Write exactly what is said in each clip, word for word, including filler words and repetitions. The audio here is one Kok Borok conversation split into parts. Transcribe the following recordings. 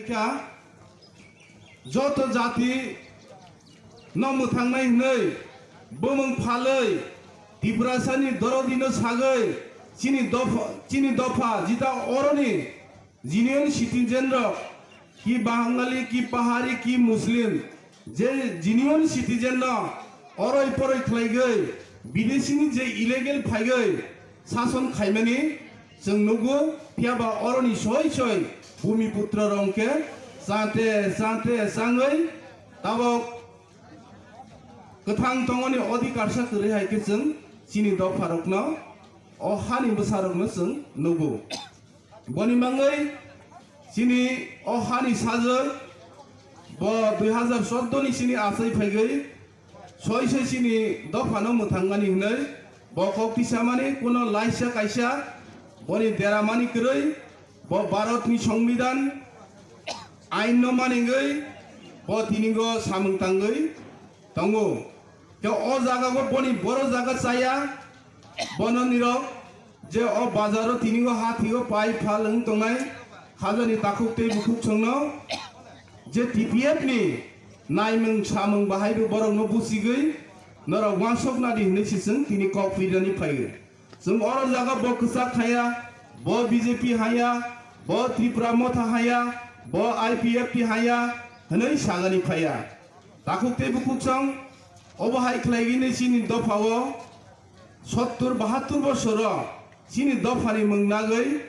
Kha, joto jati no mwthangnai hwnwi bumung phalwi Tiprasani dorodino sagwi chini dopha, chini dopha jita oroni genuine citizen rok, ki Bangali, ki Pahari, ki Muslim, je genuine citizen no oroi poroi khlaigwi bidesini je illegal phaigwi sason khaimani chwng nugo, phiyaba oroni soi soi Bumiputro rok khe chate chate changwi tabok kwthang tongoni odhikar sa kwrwi hai khe chwng chini dopharokno, o hani bwsarokno chwng nugo. Boni mangwi chini o hani sajwk bo dui hazar chordo ni chini achai phaigwi soi soi chini dophano mwthangmani hwnwi bo kok tisamani kuno laisa kaisa boni deramani kwrwi bo Bharatni Songbidan ainno maningwi bo tinigo samung tangwi tongo. Khe o jaga bo boni boro jaga chaya, bono nirok je o bazaro tinigo ha thigo pai phal wng tongnai khajani takhuk tei bukhuk songno je T P F ni naimung samung bahai bo borokno buchigwi norok uansuk nadi hinwi se chwng tini kok pirani phaiwi. Chwng oro jaga bo kwchak haya, bo B J P haya, bo Tripura Motha haya, bo I P F T haya hwnwi sagani phaiya. Takhuk tei bukhuk song obo hai khlaigini chini dophao sottur bahattur bosoro chini dophani mung nagwi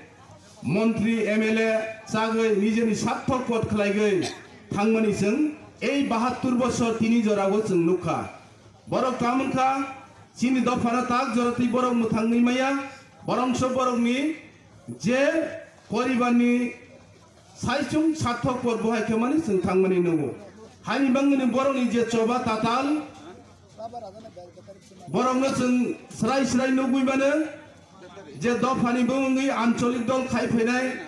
montri M L A chagwi nijeni sarthok pot khlaigwi thangmani chwng ei bahattur bosor tini jorao chwng nukha. Borok tamo wngkha chini dophano tak jora twi borok mwthangwi maya, borokso borokni je poribarni saichung sarthok pot bo hai khe mani chwng thangmani nungo. Haini bangmani borokni je choba tatal, borokno chwng srai srai nugwi mano je dophani bumungwi ancholik dol khai phainai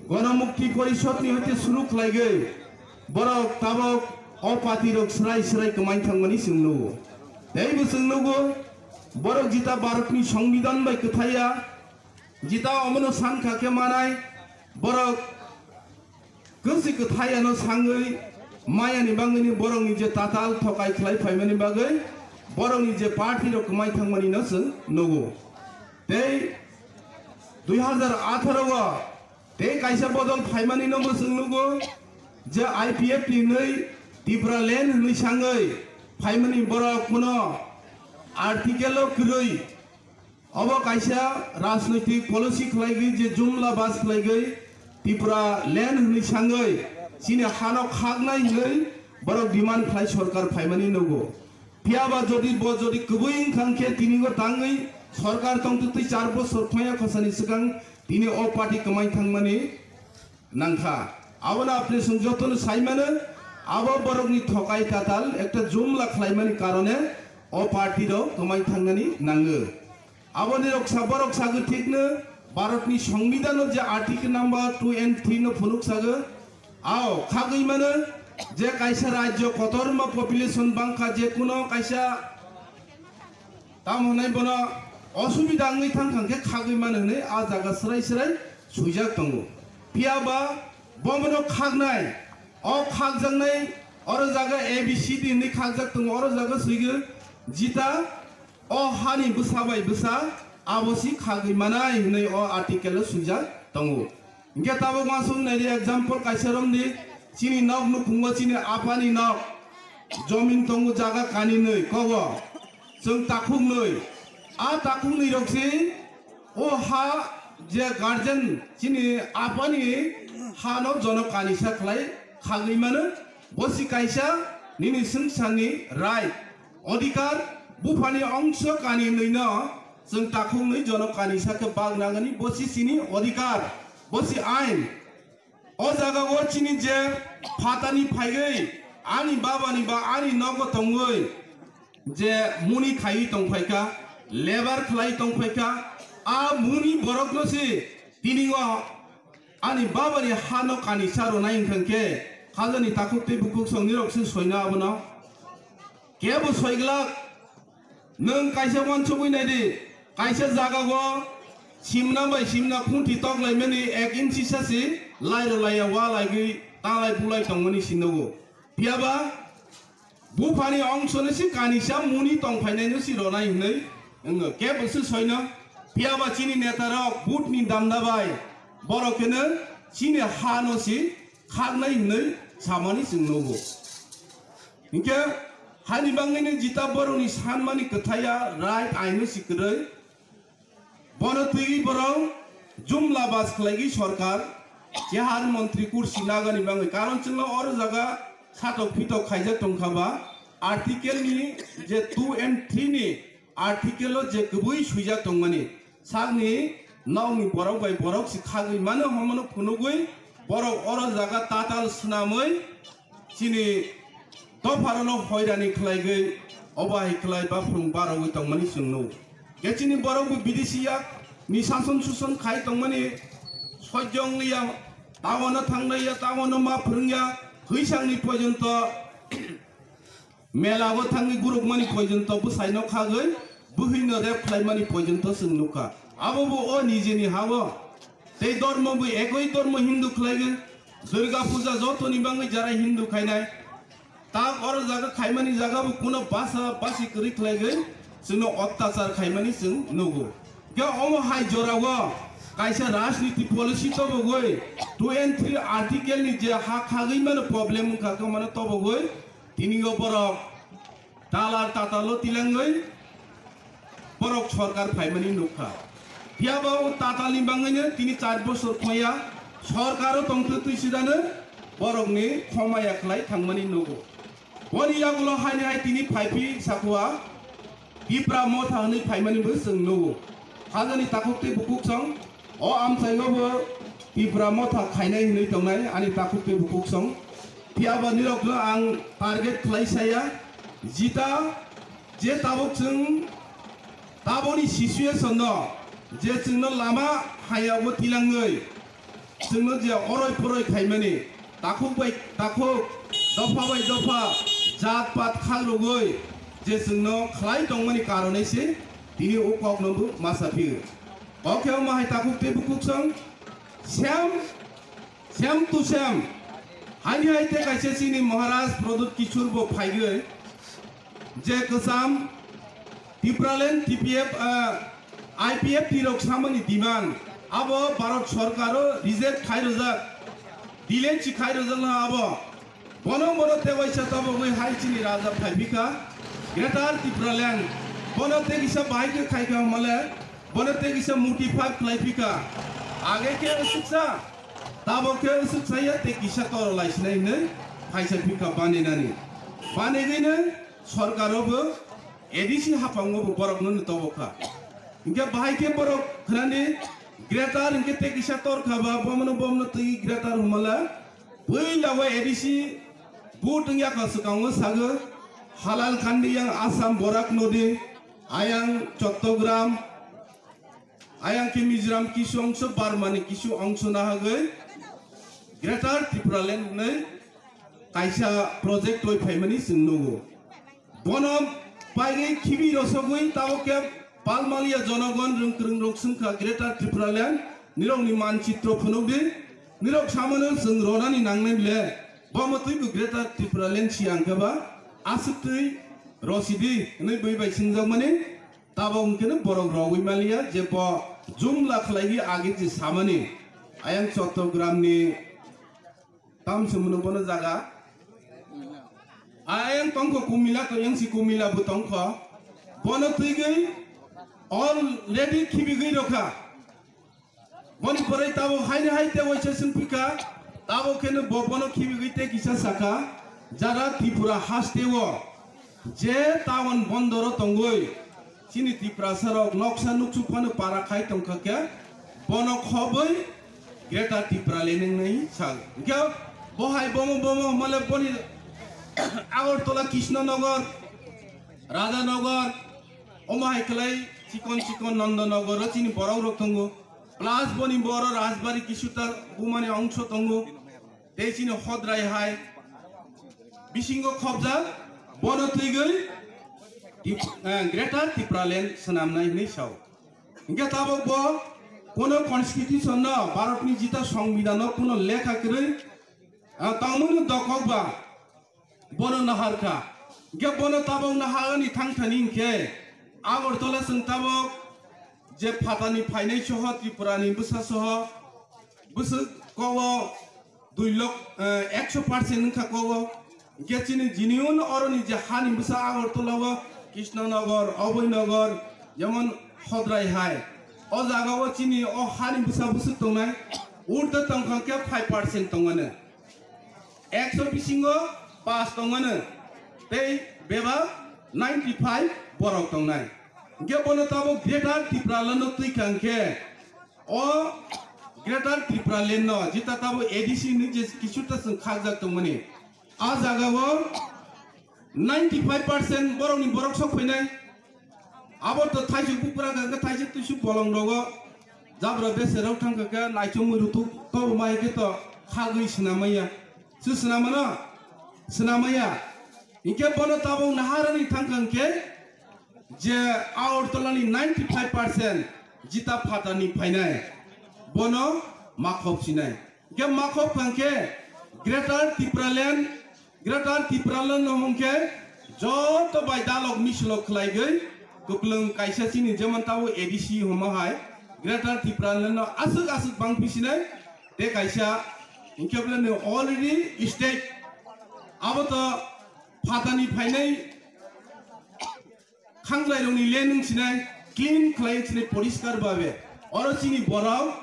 Ganamukti Porishod ni hoite suru khlaigwi borok tabok o party rok srai srai kwmai thangmani chwng nugo. Tei bo chwng nugo borok jita Bharatni Songbidan bai kwthaiya, jita omono sankha khe manai borok kwsi kwthai ano sangwi mayani bangwini borokni je tatal thokai khlai phaimani bagwi borokni je party rok kwmai thangmani no chwng nugo. Tei dui hazar atharo o tei kaisa bodol phaimani no bo chwng nugo je I P F T ni nwi Tipra land hwnwi sangwi phaimani borok kuno article o kwrwi. Obo kaisa rajnoitik policy khlaigwi je jumla bas khlaigwi Tipra land hwnwi sangwi chini hano khaknai hwnwi borok demand khlai sorkar phaimani nugo. Phiyaba jodi bo jodi kwbwi wngkha khe tinigo tangwi sorkar tongtwtwi char bosor khoya khosani swkang tini o party kwmai thangmani nangkha. Abono apni chwng jotono saimano, abo borokni thokai tatal ekta jumla khlaimani karone o party rok kwmai thangnani nango. Aboni rok sa-, borok sagwi thikno Bharatni Songbidan o je article number two and three no phunuk sago, ao khagwi mano je kaisa rajyo kotorma population bangkha je kuno kaisa Tamo hwnwi bono osubida wngwi thang thang khe khagwi mano hwnwi a jaga swrai swrai swijak tongo. Phiya ba bomono khagnai, o khakjaknai, oro jaga A B C D hwnwi khakjak tongo, oro jaga swigwi jita o hani bwsa bai bwsa abo si khagwi manai hwnwi o article o swijak tongo. Hingke tabok uansuk naidi example kaisa romdi, chini nok nukhungo chini apani nok, jomin tongo jaga kaninwi kobo, chwng takhuknwi, a takhuknwi rok si o ha je guardian chini apani ha no jono kanisa khlai khagwi mano, bo si kaisa nini swngcharni right. Odhikar, buphani ongso kani nwino chwng takhuk nwi jono kani sakhe bag nangani, bo si chini odhikar, bo si ain. O jaga o chini je phatani phaigwi ani babani ba ani nogo tongwi je muni khaiwi tongphaikha, lebar khlai tongphaikha, a muni borokno si tini o ani babani hano kani sa rwnai wngkha khe khajani takhuk tei bukhuk songnirok se soina abono. Kebo soiglak, nwng kaisa uansugwi naidi, kaisa jagao simna bai simna khungthi toklaimani ek inchi sasi lairo laiya wa laigwi tanglai bulai tongmani si nugo. Phiyaba buphani ongsono si kanisa muni tongphainaino si ronai hinwi wngo. Kebo se soino. Phiyaba chini netarok butni damda bai borok hino chini hano si khaknai hinwi samani chwng nugo. Hinkhe hani bangwino jita borokni sanmani kwthaiya right aino si kwrwi. Bono twiwi borok jumla bas khlaigwi sorkar, chehar montri kursi nagani bangwi. Karon chwngno oro jaga satok pitok khaijak tongkha ba, article ni je two and three ni article o je kwbwi swijak tongmani, sakni nokni borok bai borok si khagwi mano hwnmano phunugwi borok oro jaga tatal swnamwi chini dopharano hoirani khlaigwi, obo hai khlai baphung barogwi tongmani chwng nuk. Khe chini borokbo bidesi yak ni sason suson khai tongmani sojong liya, taono thangnai ya, taono ma phwrwng ya, hwisangni pojonto mela bo thangwi gurukmani pojonto bwsaino khagwi, bwhwino rep khlaimani pojonto chwng nukha. Abobo o nijeni ha-o. Tei dormo bo ekoi dormo Hindu khlaigwi, Durga puja jotoni bangwi jara Hindu khainai. Tak oro jaga khaimani jaga bo kuno basa basi kwrwi khlaigwi chwngno ottachar khaimani chwng nugo. Khe omo hai jorao kaisa rajniti policy tobogwi two and three article ni je ha khagwi mano problem wngkha khe mano tobogwi tini o borok talar tatalo tilangwi borok sorkar phaimani nukha. Phiyaba o tatalni bangwino tini char bosor phaiya sorkaro tongtwi twi sidano borokni khomaya khlai thangmani nugo. Boni yagulo haini hai tini phaiphi sakwa Tipra motha hwnwi phaimani bo chwng nugo. Hajani takhuk tei bukhuk song o amchaio bo Tipra motha khainai hwnwi tongnai ani takhuk tei bukhuk song. Phiyaba nirokno ang target khlai saya, jita je tabuk chwng taboni situation no je chwngno lama hayabo tilangwi chwngno je oroi poroi khaimani takhuk bai takhuk, dopha bai dopha, jat pat khak rwgwi je chwngno khlai tongmani karonwi se tini o kokno bo masa phio. Kok khe omo hai takhuk tei bukhuk song same, same to same. Haini hai tei kaisa chini Maharaj Pradyut Kishore bo phaigwi je kwcham Tipraland T P F, ah, I P F T rok samani demand abo Bharat sorkaro reject khai rwjak, delay chi khai rwjak na abo. Bono bono tewaisa tabogwi hai chini raja phaipikha Greater Tipraland. Bono te kisa bahai khe khaikha hwnmale bono te kisa muti phak khlaipikha. Age khe usuksa, tabo khe usuksa ya te kisa toro laisinai hinwi phaisa phikha baninani. Banigwino sorkarobo A D C haphango bo borokno no tobo kha. Hinkhe bahai khe borok khnani greater hinkhe tei kisa tor kha ba bomono bomno twi greater humala. Puila o A D C but wngya kha swkango sago halal khandi yang Assam Borak Nodi ayang Chottogram ayang khe Mizoram kisu ongso Burmani kisu ongso nahagwi greater Tipraland hwnwi kaisa project toi phaimani chwng nugo. Bono paigwi khibi rosogwi tabuk khe palmaliya jonogon rwng kwrwng rok swngkha Greater Tipraland nirokni manchitro phunukdi nirok samano chwng ronani nangnai le bo mwtwi bo Greater Tipraland si ang khe ba aswktwi rosidi hwnwi bui bai swngjakmani tabuk hwnkhe borok rogwi maliya je bo jumla khlaigwi agi je samani ayang Chottogramni Tam se mwnwi bono jaga. Ayang tongkho kumila to yang si kumila bo tongkho. Bono twigwi already khibigwi rokha. Boni pore tabo haini hai te waisa sungpika. Tabo kheno bo bono khibigwi te kisa saka. Jara Tripura haste o. Je town bondoro tongwi chini Tiprasa rok noksa nuksu phano para khai tongkha khe bono khobwi Greater Tipraland wngnai sak. Hwnkhe bo hai bomo bomo hwnmale boni Agartala Krishnanagar, Rajanagar, omo hai kwlai chikon chikon Nandanagar o chini borok rok tongo. Plus boni boro Rajbari kisuta bumani ongso tongo. Tei chini hodrai hai bisingo khobjak bono twigwi Tip-, eh, Greater Tipraland swnamnai hwnwi sao. Hwnkhe tabuk bo kuno constitution no, Bharatni jita songbidhan no kuno lekha kwrwi Ah, tongmani dokok ba, bono naharkha. Ge bono tabok naharani thangthani hinkhe, Agartala chwng tabok je phatani phainai soho, Tripurani bwsa soho, bwswk kowo dui lok, eh, ekso percent wngkha kowo. Hinkhe chini genuine oroni je hani bwsa Agartala o, Krishnanagar, Abhainagar, jemon Hodrai hai. O jaga o chini o hani bwsa bwswk tongnai, urde tongkha khe five percent tongmani. Ekso bisingo pass tongmani. Tei bebak ninety five borok tongnai. Hinkhe bono tabok Greater Tipraland no twi kha hinkhe o Greater Tipraland no jeta tabok A D C ni je kisuta chwng khakjak tongmani. A jaga o ninety five percent borokni borok sok phainai. Abo to thaisuk bupra kha khe thaisuk tuisuk bolong rogo. Jabra beserok thang kha khe naichomwi rutuk tobo mai khe to khagwi swnamaya. Sw swnamano? Swnamaya. Hinkhe bono tabok naharani thang kha hinkhe je Agartala ni ninety five percent jeta phatani phainai. Bono makhop sinai. Hinkhe makhop kha hinkhe Greater Tipraland, Greater Tipraland no hwnkhe joto bai dalok misilok khlaigwi kwplwng kaisa chini jemon tabok A D C homo hai Greater Tipraland no aswk aswk bang pisinai tei kaisa hinkhe bole ni already state abo to phatani phainai khanglai rokni le nwng sinai clean khlai sinai poriskar babe oro chini borok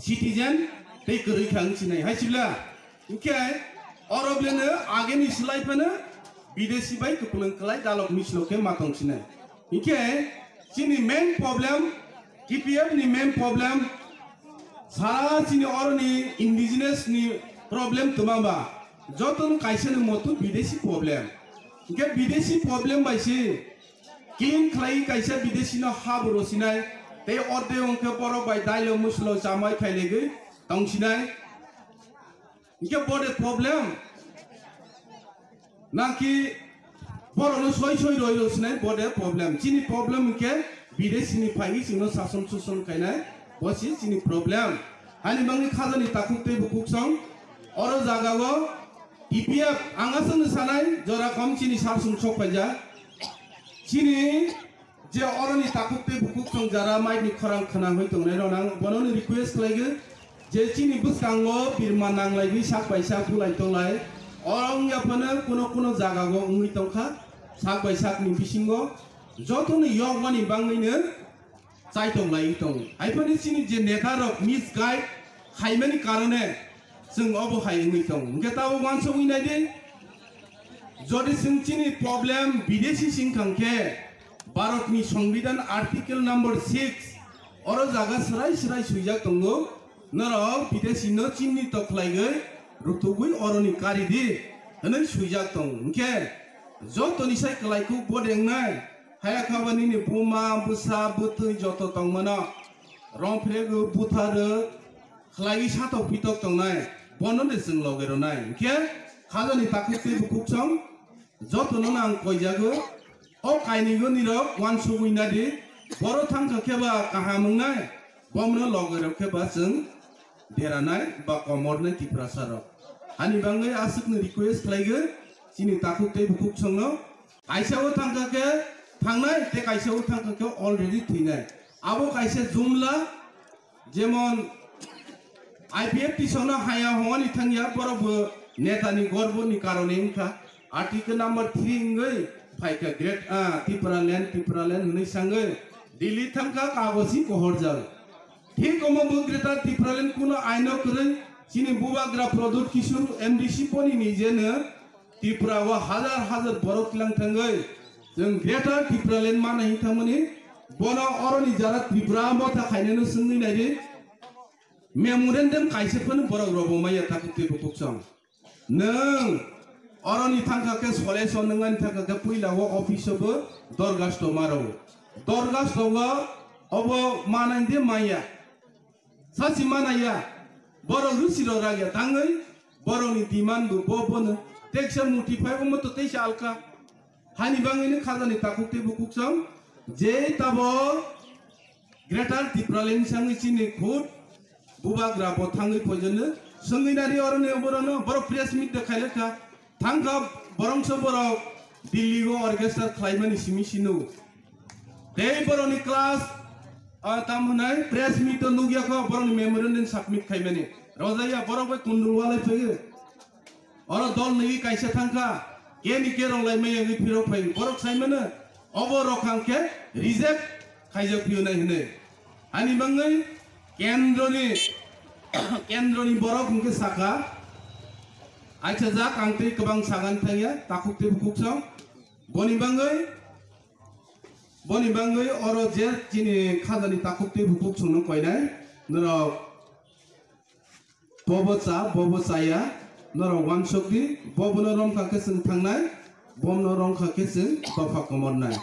citizen tei kwrwi kha wng sinai hai sibla. Hinkhe oro bele no ageni slai phano bidesi bai kwplwng khlai dalok misilok khe ma tong sinai. Hinkhe chini main problem, T P F ni main problem, sara chini oroni indigenous ni problem twma ba, joto no kaisa ni moto bidesi problem. Hinkhe bidesi problem bai se clean khlai kaisa bidesi no ha bo rosinai, tei orde hwnkhe borok bai dailo muslo chamai khailegwi tongsinai. Hinkhe bode problem naki borokno soi soi roi roi sinai bode problem. Chini problem hinkhe bidesi ni phaigwi chwngno sason suson khainai, bo si chini problem. Ani bangni khajani takhuk tei bukhuk song oro jagao T P F ang aswkno sanai jora kom chini sarsung sok paijak. Chini je oroni takhuk tei bukhuk song jara mai ni khorang khna hoi tongnai rok nang bono ni request khlaigo je chini bwskango birma nanglaigwi sak bai sak bulai tonglai. Oro wngya phano kuno kuno jaga o wngwi tongkha sak bai sak ni bisingo jotoni yokmani bangwino chaitok lai tong. Hai phano chini je neta rok misguide khaimani karone chwng obo hai wngwi tong. Hwnkhe tabuk uansukwi nai di, jodi chwng chini problem bidesi sing thang khe Bharat ni Songbidan article number six oro jaga swrai swrai swijak tongo, norok bidesi no chini tok khlaigwi rutugwi oroni kari di hwnwi swijak tong. Hwnkhe jotoni sai kwlai kuk bode wngnai. Haya kha ba nini buma, bwsa, bwtwi joto tongmano. Rong phregu, butharu, khlaiwi satok pitok tongnai. Bono de chwng loge rwnai. Hinkhe khajani takhuk tei bukhuk song jotono no ang koijago. O kainwi nirok uansugwi nadi. Boro thangkha khe ba kaham wngnai. Bomno loge rok khe ba chwng deranai ba komornai Tiprasa rok. Ani bangwi aswkno request khlaigo chini takhuk tei bukhuk songno. Kaisa o thangkha khe thangnai, tei kaisa o thangkha khe already thwinai. Abo kaisa jumla, jemon I P F T songno haya hongani thangya, borok bo netani gorboni karone wngkha. Article number three wngwi phaikha great, ah, Tipraland, Tipraland hwnwi sangwi Delhi thangkha kagosi kohorjak. Thik omo bo Greater Tipraland kuno aino kwrwi chini bubagra Pradyut Kishore M D C boni nijeno Tripura o hazar hazar borok tlang thangwi chwng Greater Tipraland mana hin thangmani bono oroni jara Tripura motha khainano swngwi naidi memorandum kaisa phano borok robo maya takhuk tei bukhuk song. Nwng oroni thangkha khe sole so nwng ani thangkha khe puila o office o bo dorgasto maro. Dorgasto o obo manai de maya. Sachi manaya. Borok rusi rok ragya tangwi borokni demand bo bo bono. Teksa muti phai omo to teisa alka. Hani bangwi no khajani takhuk tei bukhuk song. Je tabo Greater Tipraland sangwi chini khud bubagra bo thangwi poijono Swngwi nari oro ni borok no, borok press meet de khailai kha. Thangkha borok se borok Delhi o orchestra khlaimani simi sino. Tei borok ni class, ah, tam hwnai press meet o nukya kho borok ni memorandum submit khaimani. Rojaya borok bai kundul walai phaiyo. Oro dol nwi kaisa thangkha, ke ni ke rok lai maya wngwi phirok phai. Borok sai mano, obo rok hang khe reject khaijak phiyonai hwnwi. Ani bangwi kendroni, kendroni borok hwnkhe sakha, acha jak ang tei kwbang sagan thangya, takhuk tei bukhuk song. Boni bangwi, boni bangwi oro je chini khajani takhuk tei bukhuk songno koinai, norok bobo cha, bobo chaya, norok wansok di, bobono romkha khe chwng thangnai, bobono romkha khe chwng dopha komornai.